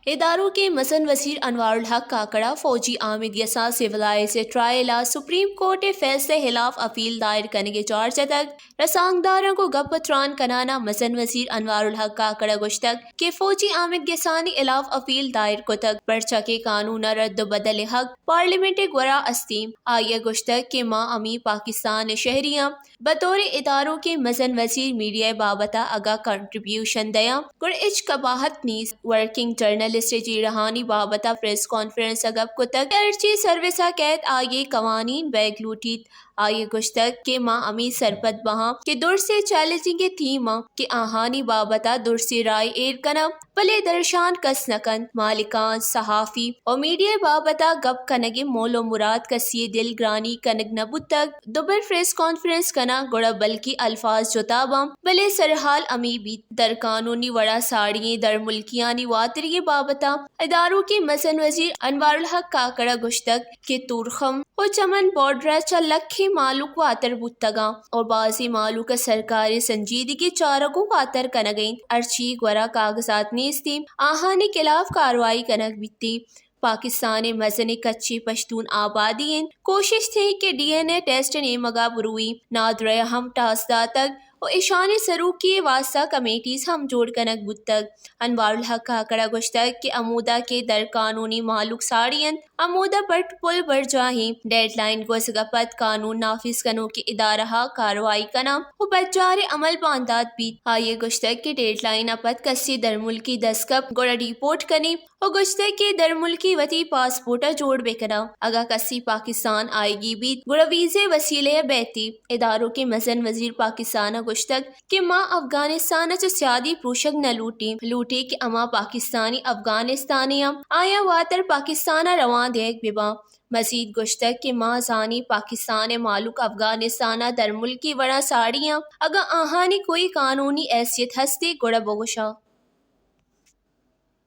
اداروں کے مزن وزیر انوار الحق کاکڑ ء فوجی آمد گساں سیولائز ٹرائل ء سپریم کورٹ ء فیصلہ ء خلاف اپیل دائر کنگ ء چارج اتگ۔ رسانکداراں گوں گپ ء تران کنان ء مزن وزیر انوار الحق کاکڑ ء گوشتگ کہ فوجی آمد گسانی خلاف اپیل دائر کتگ، پرچا کہ قانون ء رد ء بدل ء حق پارلیمنٹ ء گورا استیں۔ آئی ء گوشتگ کہ ما ہمے پاکستان ء شہری آں، بطور اداروں کے مزن وزیر میڈیا ء بابت ء اگاں کنٹریبیوشن دیاں گڑا ہچ قباحت نیست۔ ورکنگ جرنلسٹ ء جیڑہانی بابت ء پریس کانفرنس ء گپ کتگ کہ ہرچی سروس ء کئیت آئی ء قوانین بیگ لوٹیت۔ آئی ء گوشتگ کہ ما ہمے سرپد بہاں کہ درسیں چیلنجنگ ء تھیم آں کہ آہانی بابت ء درسیں رائے ایر کناں، بلے درشان کس نہ کنت۔ مالکان، صحافی و میڈیا ء بابت ء گپ کنگ ء مول و مراد کسی ء دل گرانی کنگ نہ بوتگ۔ دوبر پریس کانفرنس کناں گڑا بلکیں الفاظ جتا باں، بلے سرحال ہمے بیت۔ در قانونی وڑا ساڑی ئیں درملکیانی واتری ء بابت ء اداروں کے مزن وزیر انوار الحق کاکڑ ء گوشتگ کہ تورخم و چمن بارڈر ء چہ لکھیں مھلوک واتر بوتگ آں و بازیں مھلوک ء سرکار ء سنجیدگی چارگ و واتر کنگ ء انت، ہرچی گورا کاغذات نیست انت، آہانی خلاف کاروائی کنگ بیت انت۔ پاکستان ء مزنیں کچے پشتون آبادی انت، کوشست انت کہ ڈی این اے ٹیسٹ ء نیمگ ء بروئیں، نادرہ ء ہم ٹاسک داتگ و اشانی سروکی ء واستہ کمیٹیز ہم جوڑ کنگ بوتگ۔ انوار الحق کاکڑ ء گوشتگ کہ ہمودا کہ در قانونی مھلوک ساڑی انت، ہمودا پٹ پل برجاہ انت۔ ڈیڈ لائن گوزگ ء پد قانون نافذ کنوکیں ادارہ ء کاروائی کناں و پجار ء عمل باندات بیت۔ آئی ء گوشتگ کہ ڈیڈ لائن ء پد کسے درملکی دست کپت گڑا ڈیپورٹ کنیں و گوشتگ کہ درملکی وتی پاسپورٹ ء جوڑ بہ کناں، اگاں کسے پاکستان آئیگی بیت گڑا ویزے وسیلہ ء بئیت۔ اداروں کے مزن وزیر پاکستان ء گوشتگ کہ ما افغانستان ء چہ سیادی پروشگ نہ لوٹیں، لوٹیں کہ ہما پاکستانی افغانستان ء آں، آیاں واتر پاکستان ء روان دیگ بہ باں۔ مزید گوشتگ کہ ما زانیں پاکستان ء مھلوک افغانستان ء درملکی وڑا ساڑی آں، اگاں آہانی کوئی قانونی حیثیت ہستی گڑا بگوشاں۔